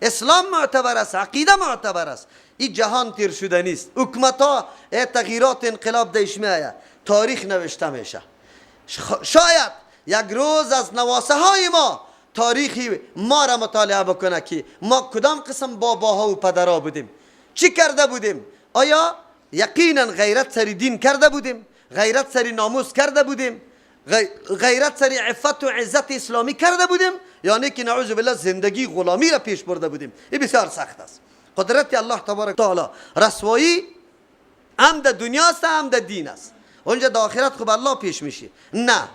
اسلام معتبر است، عقیده معتبر است. این جهان تیر شده نیست. حکومت ها تغییرات انقلاب دیش میآید، تاریخ نوشته میشه. شاید یک روز از نواسه های ما تاریخی ما را مطالعه بکنه که ما کدام قسم باباها و پدرها بودیم، چی کرده بودیم. آیا یقینا غیرت سر دین کرده بودیم، غیرت سر ناموس کرده بودیم، غیرت سر عفت و عزت اسلامی کرده بودیم، یعنی که نعوذ بالله زندگی غلامی را پیش برده بودیم. این بسیار سخت است. قدرت الله تبارک تعالی رسوایی هم در دنیا است هم در دین است. اونجا در آخرت خب الله پیش میشی. نه،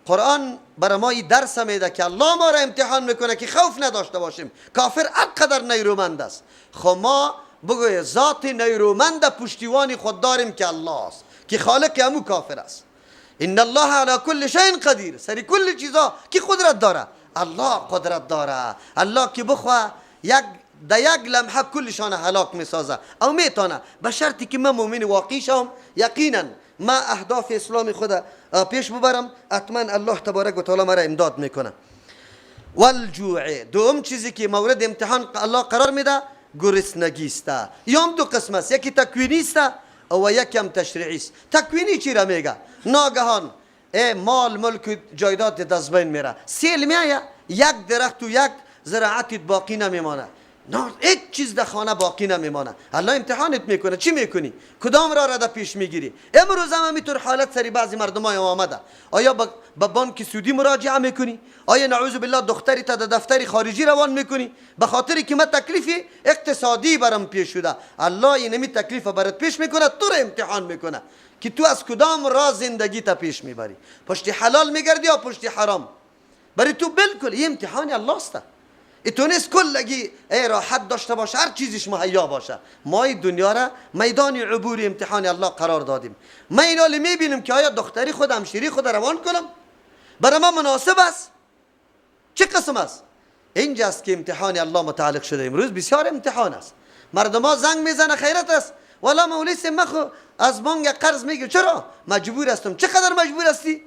قرآن برای ما این درس میده که الله ما را امتحان میکنه که خوف نداشته باشیم. کافر انقدر نیرومند است، خب ما بگوی ذات نیرومند پشتیوانی خود داریم که الله است، که خالق همو کافر است. ان الله علی کل شیء قدیر، سری کل چیزا کی قدرت داره؟ الله قدرت داره. الله که بخواه یک در یک لمحه کلشان هلاک میسازه او میتونه، به شرطی که من مؤمن واقعی شوم، یقینا ما اهداف اسلام خود پیش ببرم، حتما الله تبارک و تعالی مرا امداد میکنه. والجوع، دوم چیزی که مورد امتحان الله قرار میده گرسنگی است. یا هم دو قسم است، یکی تکوینی است و یکی هم تشریعی است. تکوینی چی را میگه؟ ناگهان ای مال ملک جایداد دست بین میره، سیل میایه، یک درخت و یک زراعت باقی نمیمانه، نه هیچ چیز در خانه باقی نمیمانه. الله امتحانت میکنه، چی میکنی؟ کدام راه را در پیش میگیری؟ امروز هم همینطور حالت سری بعضی مردم های آمده. آیا به بانک سودی مراجعه میکنی؟ آیا نعوذ بالله دختری تا در دفتر خارجی روان میکنی؟ به خاطر که من تکلیف اقتصادی برام پیش شده. الله اینمی تکلیف برات پیش میکنه، تو را امتحان میکنه که تو از کدام راه زندگی تا پیش میبری، پشت حلال میگردی یا پشت حرام. برای تو بالکل این امتحان الله است. تو نیست کلگی ای راحت داشته باشه، هر چیزش مهیا باشه. ما این دنیا را میدان عبور امتحان الله قرار دادیم. ما این حال میبینیم که آیا دختری خود همشیری خود روان کنم برای ما مناسب است؟ چه قسم است؟ اینجاست که امتحان الله متعلق شده. امروز بسیار امتحان است. مردم ها زنگ میزنه خیرت است، والا مولوی مخو از بانک قرض میگیره. چرا؟ مجبور هستم. چقدر مجبور هستی؟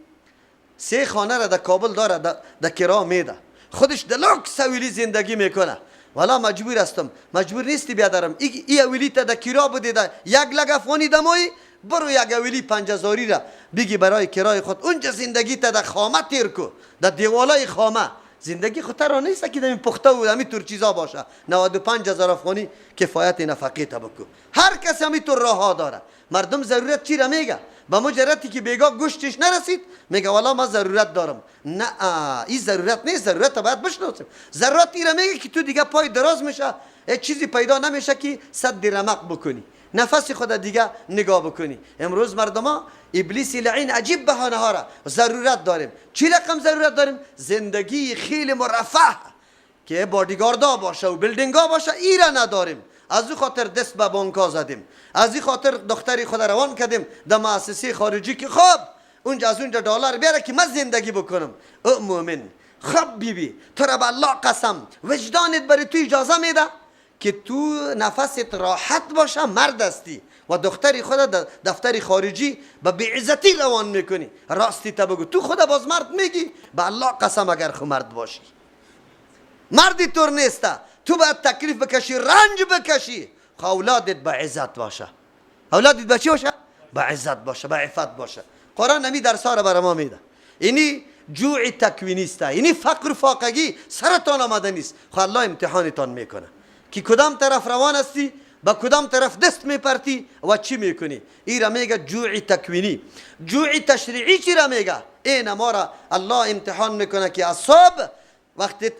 سه خانه را در کابل داره، در کرا میده، خودش در لوکس حویلی زندگی میکنه. والا مجبور هستم. مجبور نیستی بیادرم، ای حویلی تا در کرا بده، ده یک لک افغانی دمایی، برو یک حویلی 5000 را بگی برای کرای خود، اونجا زندگی تا در خامه تیر کو، در دیوالای خامه زندگی خود را نیست که در پخته و همین طور چیزا باشه. 95000 افغانی کفایت نفقه تا بکو. هر کس همین طور راه ها داره. مردم ضرورت چی را میگه؟ به مجردی که بیگاه گوشتش نرسید میگه والا ما ضرورت دارم. نه، این ضرورت نیست. ضرورت باید بشناسیم. ضرورت ای را میگه که تو دیگه پای دراز میشه، چیزی پیدا نمیشه که صد رمق بکنی، نفس خود دیگه نگاه بکنی. امروز مردم ها ابلیس لعین عجیب بهانه ها را ضرورت داریم. چی رقم ضرورت داریم؟ زندگی خیلی مرفه که بادیگاردا باشه و building ا باشه، ای را نداریم. از او خاطر دست به بانکا زدیم، از این خاطر دختری خود روان کردیم در مؤسسه خارجی که خب اونجا از اونجا دلار بیاره که من زندگی بکنم. او مؤمن، خب بی بی تو را به الله قسم، وجدانت برای تو اجازه میده که تو نفست راحت باشه، مرد هستی و دختری خود در دفتر خارجی به بیعزتی روان میکنی. راستی تا بگو تو خود باز مرد میگی؟ به الله قسم اگر خو مرد باشی، مردی طور نیسته. تو باید تکلیف بکشی، رنج بکشی، خو اولادت به عزت باشه. اولادت به چی باشه؟ به عزت باشه، به عفت باشه. قرآن همی درس ها را برای ما میده. اینی جوع تکوینی است، اینی فقر و فاقگی سرتان آمده نیست. خو الله امتحانتان میکنه که کدام طرف روان هستی، با کدام طرف دست میپرتی و چی میکنی. ای را میگه جوع تکوینی. جوع تشریعی چی را میگه؟ این ما را الله امتحان میکنه که از صبح وقتی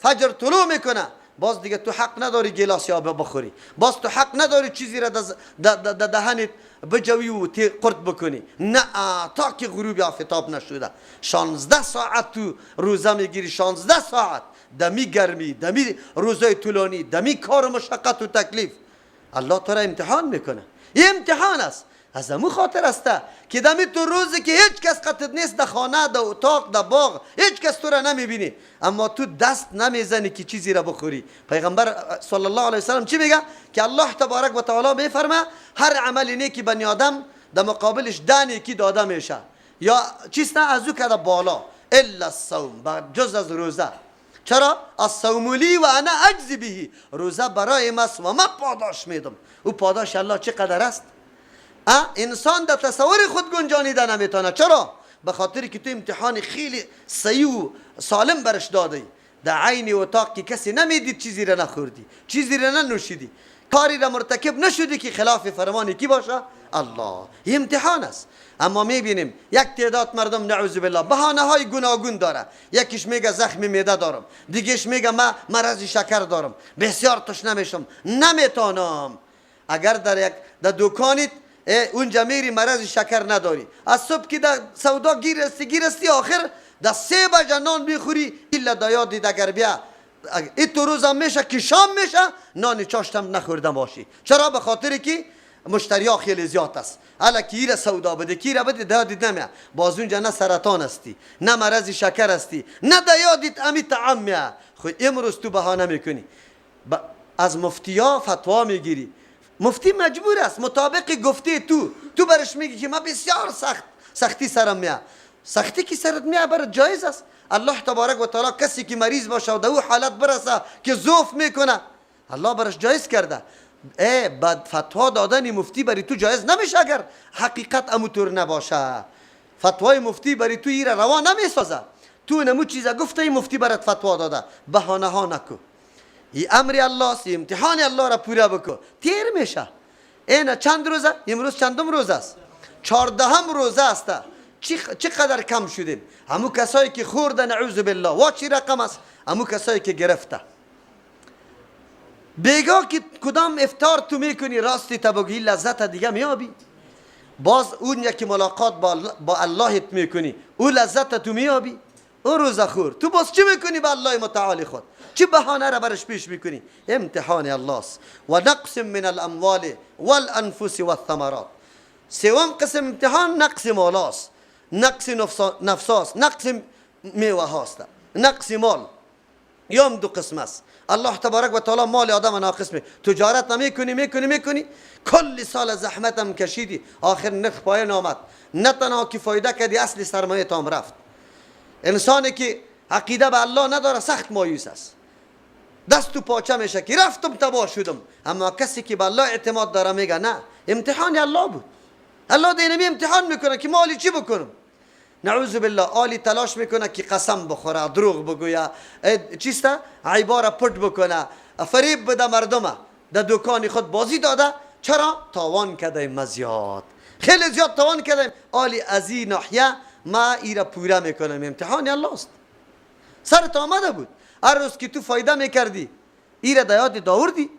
فجر طلوع میکنه، باز دیگه تو حق نداری گیلاس آب بخوری، باز تو حق نداری چیزی را در دهنت بجوی و قرط بکنی. نه، تا که غروب آفتاب نشده 16 ساعت تو روزه میگیری. 16 ساعت دمی گرمی، دمی روزای طولانی، دمی کار و مشقت و تکلیف. الله تو را امتحان میکنه. این امتحان است. از امو خاطر است که دمی تو روزی که هیچ کس قطعت نیست، در خانه، در اتاق، در باغ، هیچ کس تو را نمیبینی، اما تو دست نمیزنی که چیزی را بخوری. پیغمبر صلی الله علیه وسلم چی میگه؟ که الله تبارک و تعالی میفرمه هر عمل نیکی بنی آدم در مقابلش 10 نیکی داده میشه، یا چیست؟ از او کده بالا، الا الصوم، جز از روزه. چرا؟ الصوم لی و انا اجزی به، روزه برای ماست و ما پاداش میدم. او پاداش الله چقدر است؟ انسان در تصور خود گنجانیده نمیتونه. چرا؟ به خاطر که تو امتحان خیلی صحیح و سالم برش دادی. در عین اتاق که کسی نمیدید چیزی را نخوردی، چیزی را ننوشیدی، کاری را مرتکب نشدی که خلاف فرمان کی باشه؟ الله. این امتحان است. اما میبینیم یک تعداد مردم نعوذ بالله بهانه های گوناگون داره. یکیش میگه زخم معده دارم، دیگهش میگه من مرض شکر دارم، بسیار تشنه میشم، نمیتونم. اگر در یک در دکانت اونجا میری مرض شکر نداری، از صبح که در سودا گیر هستی آخر در 3 بجه نان میخوری، الا دا یاد اگر بیا ای تو روزم میشه که شام میشه نان چاشتم نخورده باشی. چرا؟ به خاطر که مشتری ها خیلی زیاد است. الا کی را سودا بده، کی را بده، یادت نمیه. باز اونجا نه سرطان هستی، نه مرض شکر هستی، نه یادت امی طعام میه. خو امروز تو بهانه میکنی، از مفتیا فتوا میگیری. مفتی مجبور است مطابق گفته تو. تو برش میگی که من بسیار سخت سختی سرم میه. سختی که سرت میه برات جایز است. الله تبارک و تعالی کسی که مریض باشه و در او حالت برسه که ضعف میکنه، الله برش جایز کرده. ای بعد فتوا دادن مفتی برای تو جایز نمیشه اگر حقیقت اموطور نباشه. فتوای مفتی برای تو ایره روا نمیسازه. تو نمو چیزا گفته، مفتی برات فتوا داده. بهانه ها نکو. ای امر الله است، امتحان الله را پورا بکو، تیر میشه. اینه چند روزه؟ امروز چندم روز است؟ 14م روزه است. چقدر کم شدیم. همو کسایی که خورده نعوذ بالله وا چی رقم است، همو کسایی که گرفته. بیگا که کدام افطار تو میکنی، راستی تا بگی لذت دیگه میابی. باز اون یکی ملاقات با اللهت میکنی، او لذت تو میابی. او روزه خور تو باز چی میکنی با الله متعالی خود؟ چی بهانه را برش پیش میکنی؟ امتحان الله است. و نقص من الاموال والانفس والثمرات. سوم قسم امتحان نقص مالاست، نقص نفساست، نقص میوه هاست. نقص مال یام دو قسم است. الله تبارک و تعالی مال آدم ناقص می تجارت میکنی میکنی میکنی، کل سال زحمتم کشیدی، آخر نرخ پایین آمد، نه تنها که فایده کردی، اصل سرمایه تام رفت. انسانی که عقیده به الله نداره سخت مایوس است، دست تو پاچه میشه که رفتم تباه شدم. اما کسی که به الله اعتماد داره میگه نه، امتحان الله بود. الله دینمی امتحان میکنه که مالی چی بکنم. نعوذ بالله آلی تلاش میکنه که قسم بخوره، دروغ بگویه، چیسته، عیبا را پټ بکنه، فریب بده مردمه، در دکان خود بازی داده. چرا؟ تاوان کرده زیاد، خیلی زیاد تاوان کردیم. آلی از این ناحیه ما ایره پوره میکنم. امتحان الله است. سرت آمده بود. هر روز که تو فایده میکردی ایره در یاد داوردی.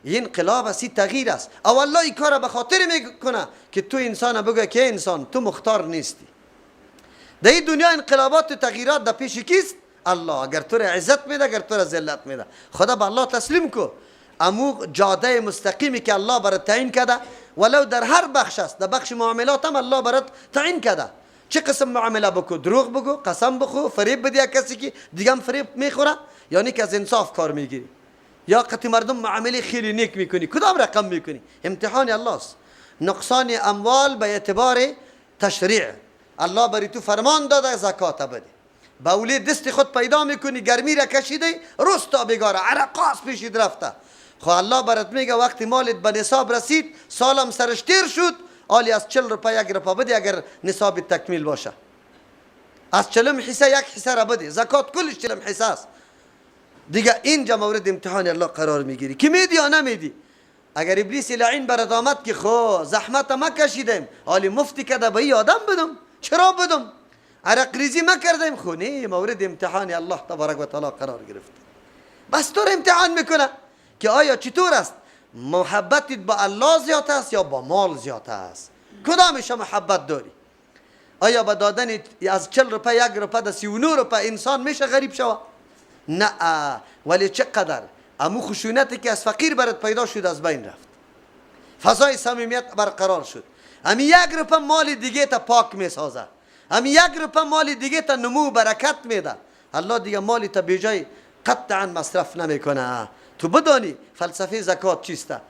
این انقلاب است، این تغییر است. او الله این کار به خاطر میکنه که تو انسان بگه که انسان تو مختار نیستی در این دنیا. انقلابات و تغییرات در پیش کیست؟ الله. اگر تو را عزت میده، اگر تو را ذلت میده، خدا به الله تسلیم کو. امو جاده مستقیمی که الله برات تعیین کرده، ولو در هر بخش است، در بخش معاملات هم الله برات تعیین کرده چه قسم معامله بکو. دروغ بگو، قسم بخو، فریب بدی کسی که دیگه هم فریب میخوره، یعنی که از انصاف کار میگیری یا قتی مردم معامله خیلی نیک میکنی، کدام رقم میکنی؟ امتحان الله است. نقصان اموال به اعتبار تشریع، الله بری تو فرمان داده زکات بده، با اولی دست خود پیدا میکنی، گرمی را کشیده روز تا بیگاره عرقاس پیشید رفته. خو الله برات میگه وقتی مالت به نصاب رسید، سالم سرش تیر شد، آلی از 40 روپه 1 روپه بده. اگر نصاب تکمیل باشه از چلم حصه یک حصه را بده. زکات کلش چلم حصه است دیگه. اینجا مورد امتحان الله قرار میگیری که میدی یا نمیدی. اگر ابلیس لعین برات آمد که خو زحمت ما کشیدیم، حالی مفتی کده به ای آدم بدم، چرا بدم؟ عرق ریزی ما کردیم. خو نه، مورد امتحان الله تبارک و تعالی قرار گرفت. بس تو امتحان میکنه که آیا چطور است، محبتت با الله زیاد است یا با مال زیاد است؟ کدامش محبت داری؟ آیا با دادن از 40 روپه 1 روپه در 39 روپه انسان میشه غریب شوه؟ نه. ولی چقدر امو خشونتی که از فقیر برات پیدا شد از بین رفت، فضای صمیمیت برقرار شد. امی 1 روپه مال دیگه تا پاک میسازه، امی 1 روپه مال دیگه تا نمو برکت میده. الله دیگه مالی تا بیجای قطعا مصرف نمیکنه. تو بدانی فلسفه زکات چیسته،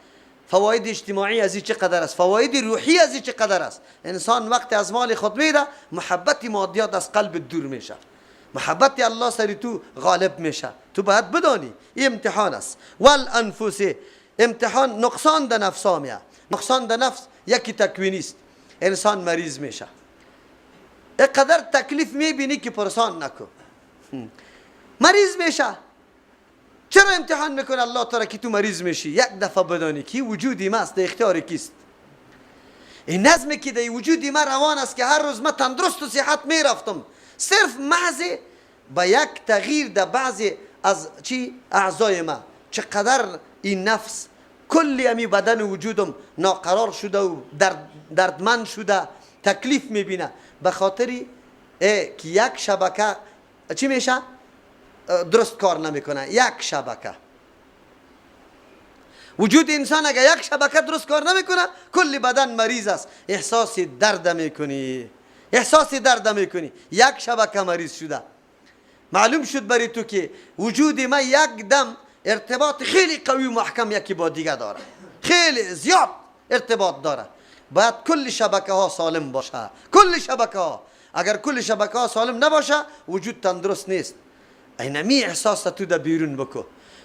فواید اجتماعی از این چقدر است، فواید روحی از این چقدر است. انسان وقتی از مال خود میده، محبت مادیات از قلب دور میشه. محبت الله سری تو غالب میشه. تو باید بدانی این امتحان است. والانفس، امتحان نقصان در نفس میه. نقصان در نفس یکی تکوینی است. انسان مریض میشه، اقدر تکلیف میبینی که پرسان نکن، مریض میشه. چرا امتحان میکنه الله تعالی که تو مریض میشی؟ یک دفعه بدانی که وجودی ما است، در اختیار کیست. این نظمی که در وجودی ما روان است که هر روز ما تندرست و صحت میرفتم، صرف محض با یک تغییر در بعضی از چی اعضای ما، چقدر این نفس کلی امی بدن و وجودم ناقرار شده و دردمند شده، تکلیف میبینه، به خاطر که یک شبکه چی میشه؟ درست کار نمیکنه. یک شبکه وجود انسان اگر یک شبکه درست کار نمیکنه، کل بدن مریض است. احساس درد میکنی، احساس درد میکنی. یک شبکه مریض شده. معلوم شد برای تو که وجود ما یک دم ارتباط خیلی قوی و محکم یکی با دیگه داره، خیلی زیاد ارتباط داره. باید کل شبکه ها سالم باشه، کل شبکه ها. اگر کل شبکه ها سالم نباشه، وجود تندرست نیست. اینمی احساس تو در بیرون بکو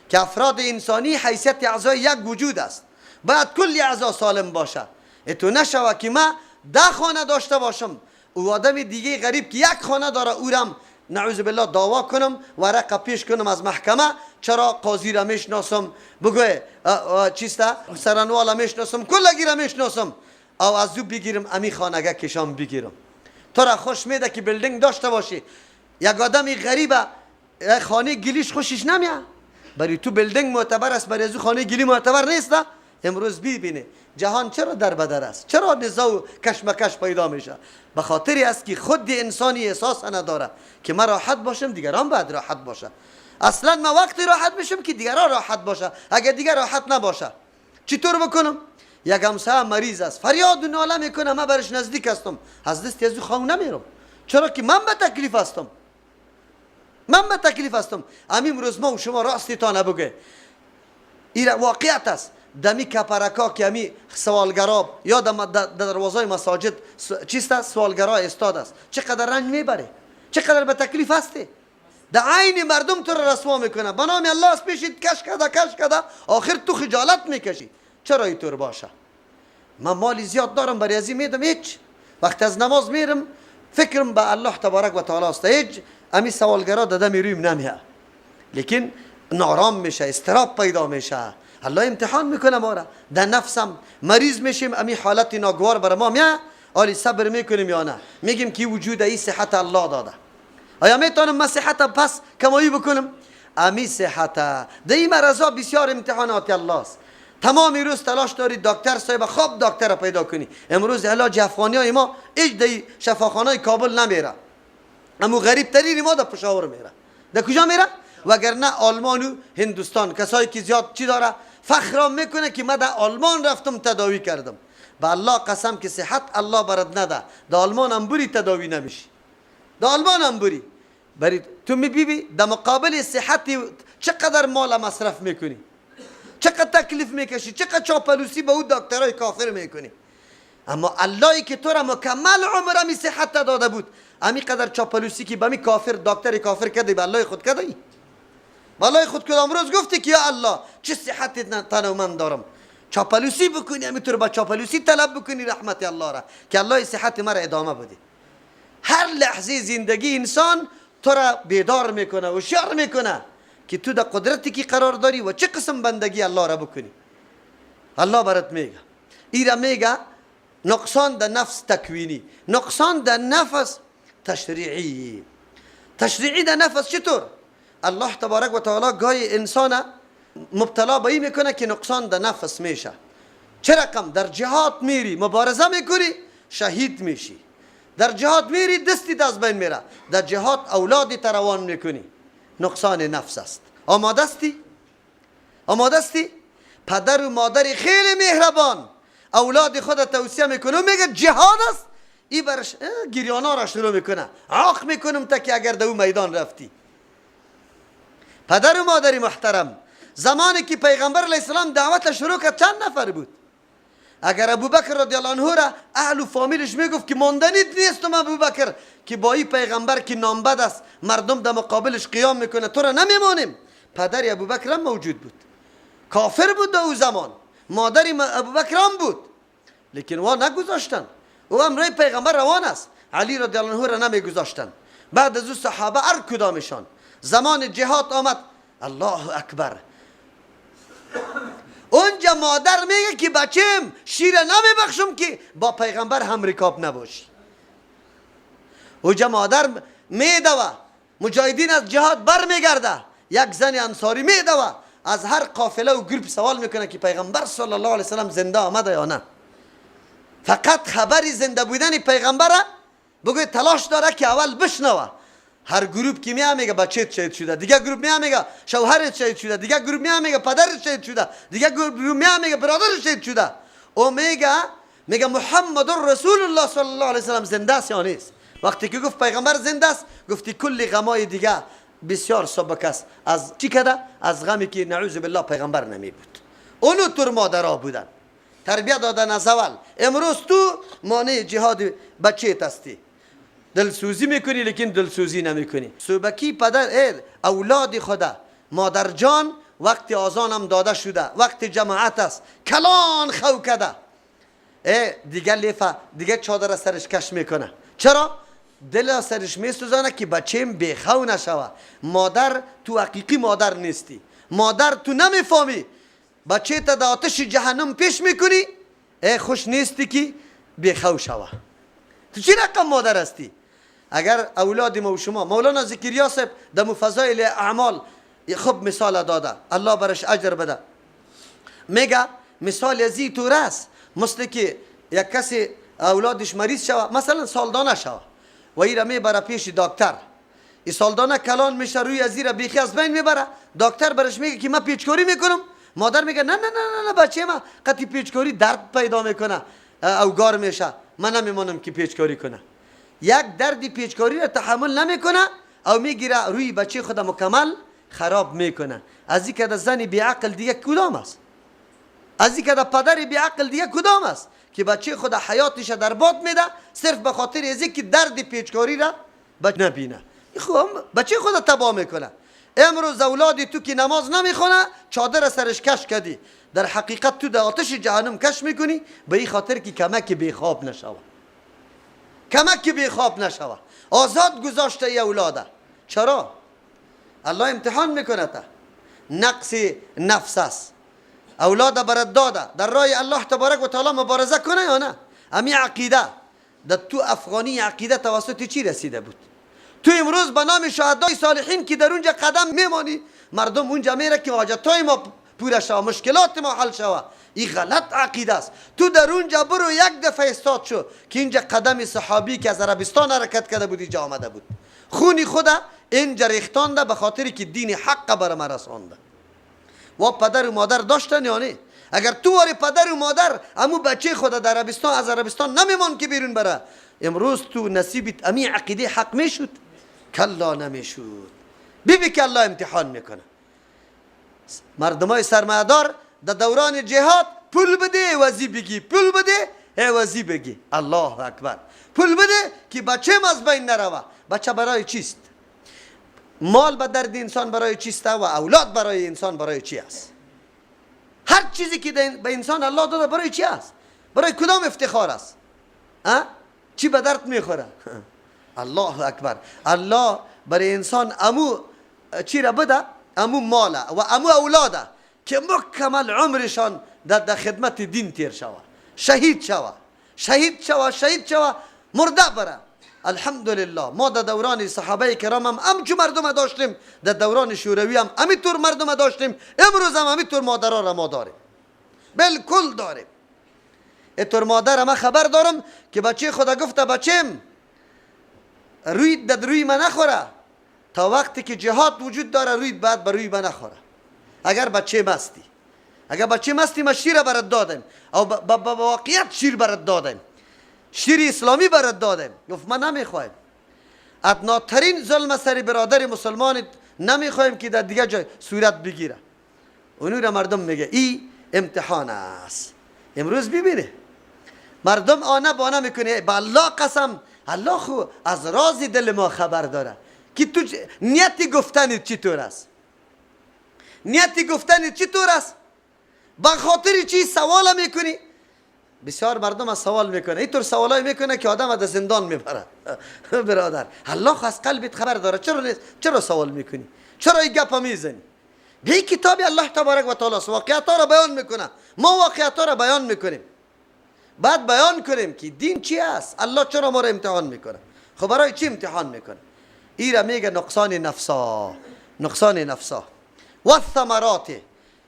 که افراد انسانی حیثیت اعضای یک وجود است، باید کل اعضا سالم باشه. اتو نشوه که ما 10 خانه داشته باشم، او آدم دیگه غریب که یک خانه داره اورم نعوذ بالله دعوا کنم، ورقه پیش کنم از محکمه، چرا قاضی را میشناسم، بگوی چیسته سرنوالا میشناسم، کلگی را میشناسم، او از او بگیرم امی خانگه کشام بگیرم. تو را خوش میده که building داشته باشی، یک آدم غریبه خانه گلیش خوشش نمیاد، برای تو building معتبر است، برای از خانه گلی معتبر نیست. امروز ببینه جهان چرا در بدر است، چرا نزاع و کشمکش پیدا میشه؟ به خاطری است که خود انسانی احساس نداره که من راحت باشم دیگران باید راحت باشه. اصلا من وقتی راحت میشم که دیگران راحت باشه. اگر دیگر راحت نباشه چطور بکنم؟ یک همسایه مریض است، فریاد و ناله میکنه، من برش نزدیک هستم، از دست از او خانه نمیرم، چرا که من به تکلیف هستم، من به تکلیف هستم. امیم روز ما و شما راستی تا نبگه، این واقعیت است. دمی کپرکا که امی سوالگرا یا در دروازه مساجد چیست است؟ سوالگرا استاد است. چقدر رنج میبره، چقدر به تکلیف هستی. در عین مردم تو را رسوا میکنه، به نام الله از پیشت کش کده کش کده، آخر تو خجالت میکشی. چرا اینطور باشه؟ من مالی زیاد دارم، برای ازی میدم، هیچ وقت از نماز میرم فکرم به الله تبارک و تعالی است، هیچ امی سوالگرا داده میرویم نمیه، لیکن نارام میشه، اضطراب پیدا میشه. الله امتحان میکنه ما را، در نفسم مریض میشیم، امی حالت ناگوار بر ما میه، آلی صبر میکنیم یا نه؟ میگیم که وجود ای صحت الله داده، آیا میتونم من صحت پس کمایی بکنم؟ امی صحت در این مرضا بسیار امتحانات الله است. تمام روز تلاش داری دکتر صاحب خواب دکتر را پیدا کنی. امروز علاج افغانی های ما هیچ در شفاخانه کابل نمیره، اما غریب ترین ما در پشاور میره. در کجا میره؟ وگرنه آلمان و هندوستان، کسایی که زیاد چی داره فخرام میکنه که من در آلمان رفتم تداوی کردم. به الله قسم که صحت الله برات نده، در آلمان هم بری تداوی نمیشی، در آلمان هم بری بری تو میبینی در مقابل صحت چقدر مال مصرف میکنی، چقدر تکلیف میکشی، چقدر چاپلوسی به او دکترای کافر میکنی. اما اللهی که تو را مکمل عمر امی صحت داده بود، امی قدر چاپلوسی که به می کافر دکتر کافر کردی، به الله خود کردی، به الله خود کدام روز گفتی که یا الله چه صحت تنومند دارم؟ چاپلوسی بکنی، امی تو رو با چاپلوسی طلب بکنی رحمت الله را که الله صحت مرا ادامه بده. هر لحظه زندگی انسان تو را بیدار میکنه، هوشیار میکنه که تو در قدرتی که قرار داری و چه قسم بندگی الله را بکنی. الله برات میگه، ایرا میگه نقصان در نفس تکوینی، نقصان در نفس تشریعی. تشریعی در نفس چطور؟ الله تبارک و تعالی گاهی انسان مبتلا به این میکنه که نقصان در نفس میشه. چه رقم؟ در جهاد میری مبارزه میکنی شهید میشی، در جهاد میری دستی دست بین میره، در جهاد اولادی تروان میکنی، نقصان نفس است. آماده استی؟ آماده استی؟ پدر و مادر خیلی مهربان اولاد خود توصیه میکنه، میگه جهاد است، ای برش گریانا را شروع میکنه، عاق میکنم تا که اگر در میدان رفتی. پدر و مادر محترم، زمانی که پیغمبر علیه السلام دعوت شروع کرد چند نفر بود؟ اگر ابوبکر رضی الله عنه را اهل و فامیلش میگفت که ماندنی نیستم ابوبکر که با این پیغمبر که نامبد است مردم در مقابلش قیام میکنه تو را نمیمانیم. پدر ابوبکر هم موجود بود، کافر بود در او زمان، مادر ابوبکر هم بود، لیکن وا نگذاشتن. او امرای پیغمبر روان است، علی رضی الله عنه را نمیگذاشتن. بعد از او صحابه هر کدامشان زمان جهاد آمد، الله اکبر، اونجا مادر میگه که بچم شیر نمیبخشم که با پیغمبر هم رکاب نباشی. اونجا مادر میدوه، مجاهدین از جهاد بر میگرده، یک زن انصاری میدوه از هر قافله و گروپ سوال میکنه که پیغمبر صلی الله علیه وسلم زنده آمده یا نه. فقط خبری زنده بودن پیغمبره بگوی تلاش داره که اول بشنوه. هر گروپ که میاد میگه بچه‌ت شهید شده، دیگه گروپ میاد میگه شوهرت شهید شده، دیگه گروپ میاد میگه پدرت شهید شده، دیگه گروپ میاد میگه برادرت شهید شده. او میگه محمد رسول الله صلی الله علیه وسلم زنده است یا نیست. وقتی که گفت پیغمبر زنده است، گفتی کل غمای دیگه بسیار سبک است. از چی کده؟ از غمی که نعوذ بالله پیغمبر نمی بود. اونو تر مادرها بودن، تربیت دادن از اول. امروز تو مانع جهاد بچه‌ت هستی، دلسوزی میکنی لیکن دلسوزی نمیکنی. سوبکی پدر اولاد خدا، مادر جان وقتی آذانم داده شده، وقت جماعت است، کلان خو کده، دیگه لیفه دیگه چادر سرش کش میکنه. چرا؟ دل سرش میسوزانه که بچیم بیخو نشوه. مادر تو حقیقی مادر نیستی، مادر تو نمیفهمی، بچه تا در آتش جهنم پیش میکنی، خوش نیستی که بیخو شوه. تو چی رقم مادر هستی؟ اگر اولاد ما و شما، مولانا زکریا صاحب در مفضایل اعمال خوب مثال داده، الله برش اجر بده. میگه مثال از این طور است، مثل که یک کسی اولادش مریض شوه، مثلا سالدانه شوه و این را میبره پیش دکتر، این سالدانه کلان میشه، روی از این را بیخی از بین میبره. دکتر برش میگه که من پیچکاری میکنم. مادر میگه نه نه نه نه بچه ما قطعی پیچکاری درد پیدا میکنه، اوگار میشه، من نمیمانم که پیچکاری کنه. یک دردی پیچکاری را تحمل نمیکنه او میگیره روی بچه خود مکمل خراب میکنه. از این که زن بی عقل دیگه کدام است؟ از این که پدر بی عقل دیگه کدام است که بچه خود حیاتش در باد میده صرف به خاطر از اینکه درد پیچکاری را نبینه؟ خب بچه خود تباه میکنه. امروز اولادی تو که نماز نمیخونه چادر سرش کش کردی، در حقیقت تو در آتش جهنم کش میکنی، به این خاطر که کمک بیخواب نشوه، کمک بیخواب نشوه. آزاد گذاشته ای اولاده. چرا؟ الله امتحان میکنه تا نقص نفس است. اولاد برات داده در راه الله تبارک و تعالی مبارزه کنه یا نه؟ امی عقیده در تو افغانی عقیده توسط چی رسیده بود؟ تو امروز به نام شهدای صالحین که در اونجا قدم میمانی، مردم اونجا میره که حاجتای ما پوره شوه، مشکلات ما حل شوه. این غلط عقیده است. تو در اونجا برو یک دفعه استاد شو که اینجا قدم صحابی که از عربستان حرکت کرده بود اینجا آمده بود، خونی خدا اینجا ریختانده به خاطری که دین حق بر ما رسانده. و پدر و مادر داشتن یا نه؟ اگر تو واری پدر و مادر امو بچه خود در عربستان از عربستان نمیمان که بیرون بره، امروز تو نصیبت امی عقیده حق میشد؟ کلا نمیشد. ببین که الله امتحان میکنه. مردمای سرمایه‌دار در دوران جهاد پول بده وزی بگی، پول بده وزی بگی. الله اکبر، پول بده که بچه از بین نروه. بچه برای چیست؟ مال به درد انسان برای چیست و اولاد برای انسان برای چی است؟ هر چیزی که به انسان الله داده برای چی است؟ برای کدام افتخار است؟ چی به درد میخوره؟ الله اکبر. الله برای انسان امو چی را بده؟ امو ماله و امو اولاده که مکمل عمرشان در خدمت دین تیر شوه، شهید شوه، شهید شوه، شهید شوه، مرده بره. الحمدلله ما در دوران صحابه کرام هم همچو مردم داشتیم، در دوران شوروی هم همینطور مردم داشتیم، امروز هم همینطور مادرها را ما داریم، بالکل داریم. اینطور مادر ما خبر دارم که بچه خدا گفته بچم روی در روی من نخوره تا وقتی که جهاد وجود داره، روی بعد بر روی من نخوره. اگر بچه مستی، اگر بچه مستی ما شیر برات دادم او با واقعیت شیر برات دادم، شیر اسلامی برات دادم، گفت من نمیخوایم. ادناترین ظلم سر برادر مسلمان نمیخوایم که در دیگه جای صورت بگیره. اونو را مردم میگه ای امتحان است. امروز ببینه مردم آنه بانه میکنه. به الله قسم، الله خو از راز دل ما خبر داره که تو نیت گفتن چطور است، نیت گفتن چطور است، به خاطر چی سوال میکنی؟ بسیار مردم از سوال میکنه، اینطور سوالای میکنه که آدم از زندان میبره. برادر، الله از قلبت خبر داره، چرا نیست؟ چرا سوال میکنی؟ چرا این گپ میزنی؟ به کتاب الله تبارک و تعالی واقعیت را بیان میکنه. ما واقعیت را بیان میکنیم، بعد بیان کنیم که دین چی است، الله چرا ما را امتحان میکنه. خب برای چی امتحان میکنه؟ ای را میگه نقصان نفسا، نقصان نفسا و الثمرات.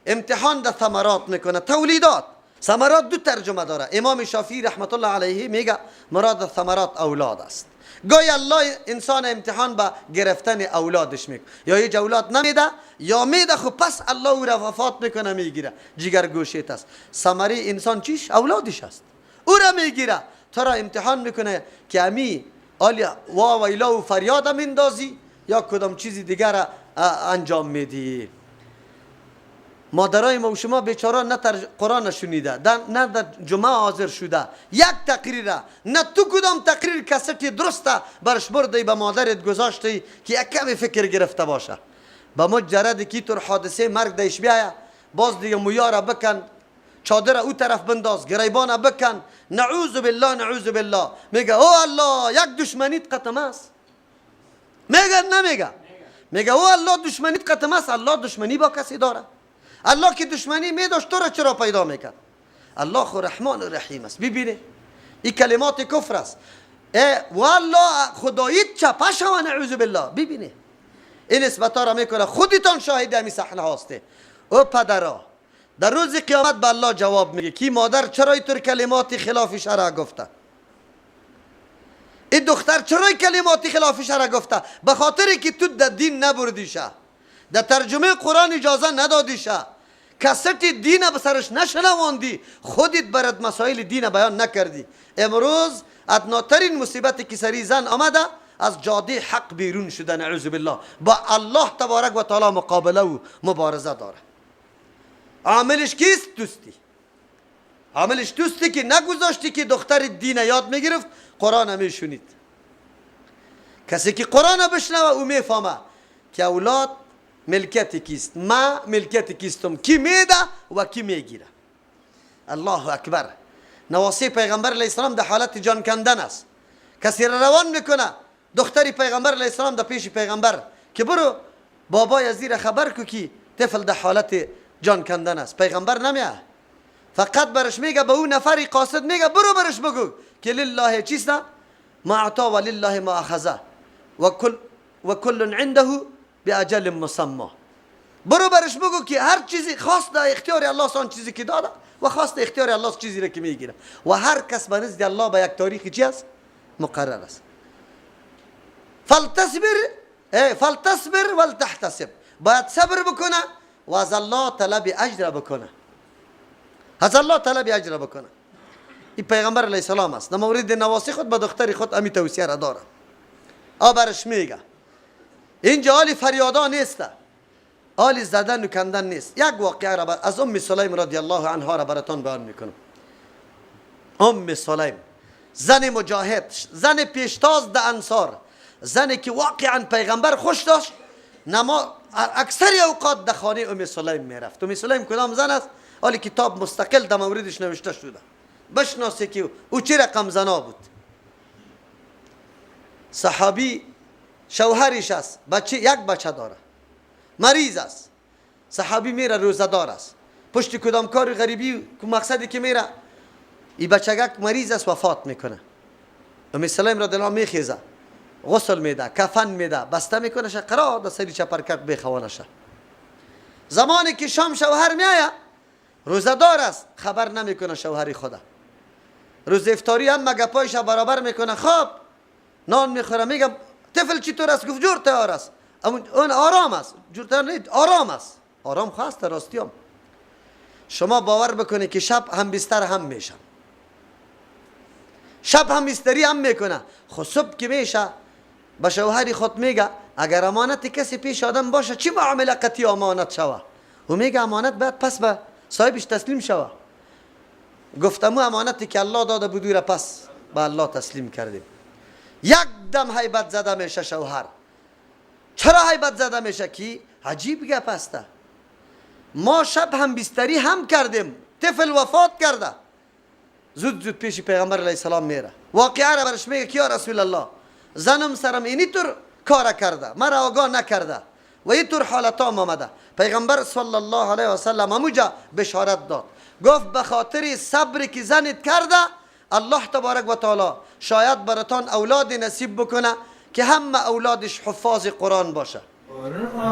امتحان در ثمرات میکنه، تولیدات. ثمرات دو ترجمه داره. امام شافعی رحمت الله علیه میگه مراد ثمرات اولاد است. گاهی الله انسان امتحان به گرفتن اولادش میکنه، یا هیچ اولاد نمیده یا میده، خب پس الله او را وفات میکنه، میگیره، جگر گوشیت است. ثمره انسان چیش؟ اولادش است، او را میگیره. تو را امتحان میکنه که امی آلی وا ویلا و فریاد میندازی یا کدام چیزی دیگر را انجام میدی. مادرای ما و شما بیچاره نه قرآن شنیده، نه در جمعه حاضر شده، یک تقریر نه تو کدام تقریر کستی درسته برش بردی به مادرت گذاشتی که یک کمی فکر گرفته باشه. به مجرد که طور حادثه مرگ دیش بیایه، باز دیگه مویا بکن، چادر او طرف بنداز، گریبان بکن، نعوذ بالله نعوذ بالله. میگه او الله یک دشمنیت قتم است. میگه نمیگه؟ میگه او الله دشمنیت قتم است. الله دشمنی با کسی داره؟ الله که دشمنی می داشت تو را چرا پیدا میکرد؟ الله خو رحمان و رحیم است. ببینه این کلمات کفر است. والله خداییت چپه شوه، نعوذ بالله. ببینه این نسبت را میکنه، خودتان شاهد همی صحنه هاسته. او پدرا در روز قیامت به الله جواب میگه کی مادر چرا اینطور کلمات خلاف شرع گفته، این دختر چرا کلمات خلاف شرع گفته؟ به خاطر که تو در دین نبردیشه، در ترجمه قرآن اجازه ندادیشه، کست دین به سرش نشنواندی، خودت برات مسائل دین بیان نکردی. امروز ادناترین مصیبتی که سری زن آمده از جاده حق بیرون شده، نعوذ بالله. با الله تبارک و تعالی مقابله و مبارزه داره. عاملش کیست؟ دوستی. عاملش دوستی که نگذاشتی که دختر دین یاد میگرفت، قرآن میشونید. کسی که قرآن بشنوه او میفهمه که اولاد ملکیت کیست، ما ملکیت کیستم، کی میده و کی میگیره. الله اکبر. نواسی پیغمبر علیه السلام در حالت جان کندن است. کسی را روان میکنه، دختری پیغمبر علیه السلام در پیش پیغمبر که برو بابای از زیر خبر کو که طفل در حالت جان کندن است. پیغمبر نمیه، فقط برش میگه، به او نفری قاصد میگه برو برش بگو که لله چیست؟ ما اعطا و لله ما اخذه و کل عنده باجل مسمى. برو برش بگو که هر چیزی خواست در اختیار الله، آن چیزی که داده و خواست اختیار الله چیزی را که میگیره، و هر کس به نزد الله به یک تاریخ چی است؟ مقرر است. فلتصبر فلتصبر ولتحتسب. باید صبر بکنه و از الله طلب اجر بکنه، از الله طلب اجر بکنه. این پیغمبر علیه السلام است. در مورد نواسی خود به دختر خود امی توصیه را داره. آ برش میگه اینجا حال فریادا نیست، حال زدن و کندن نیست. یک واقعه را از ام سلیم رضی الله عنها را براتان بیان میکنم. ام سلیم زن مجاهد، زن پیشتاز در انصار، زنی که واقعا پیغمبر خوش داشت، نما اکثر اوقات در خانه ام سلیم میرفت. ام سلیم کدام زن است؟ حالی کتاب مستقل در موردش نوشته شده، بشناسه که او چه رقم زنا بود. صحابی شوهرش است، بچه یک بچه داره، مریض است. صحابی میره روزه دار است، پشت کدام کار غریبی مقصدی که میره، این بچگک مریض است، وفات میکنه. ام سلیم را دلا میخیزه، غسل میده، کفن میده، بسته میکنه، قرار در سری چپرکت بخوانشه. زمانی که شام شوهر میآید، روزه دار است، خبر نمیکنه شوهری خدا. روز افطاری هم مگه پایش برابر میکنه، خب نان میخوره، میگم طفل چطور است؟ گفت جور تیار است. اون آرام است، جور تیار نیست، آرام است. آرام خواست راستیم. شما باور بکنید که شب هم بستر هم میشن، شب هم بستری هم میکنه. خب صبح که میشه به شوهری خود میگه اگر امانت کسی پیش آدم باشه چی معامله قطعی امانت شوه؟ و میگه امانت باید پس به صاحبش تسلیم شوه. گفتم امانتی که الله داده بود را پس به الله تسلیم کردیم. یک دم هیبت زده میشه شوهر. چرا هیبت زده میشه؟ کی عجیب گپ است. ما شب هم بستری هم کردیم، طفل وفات کرده. زود زود پیش پیغمبر علیه السلام میره، واقعه را برش میگه که یا رسول الله، زنم سرم اینی طور کار کرده، مرا آگاه نکرده و این طور حالت آمده. پیغمبر صلی الله علیه و سلم هموجا بشارت داد، گفت به خاطر صبری که زنت کرده الله تبارک و تعالی شاید براتان اولاد نصیب بکنه که همه اولادش حفاظ قرآن باشه.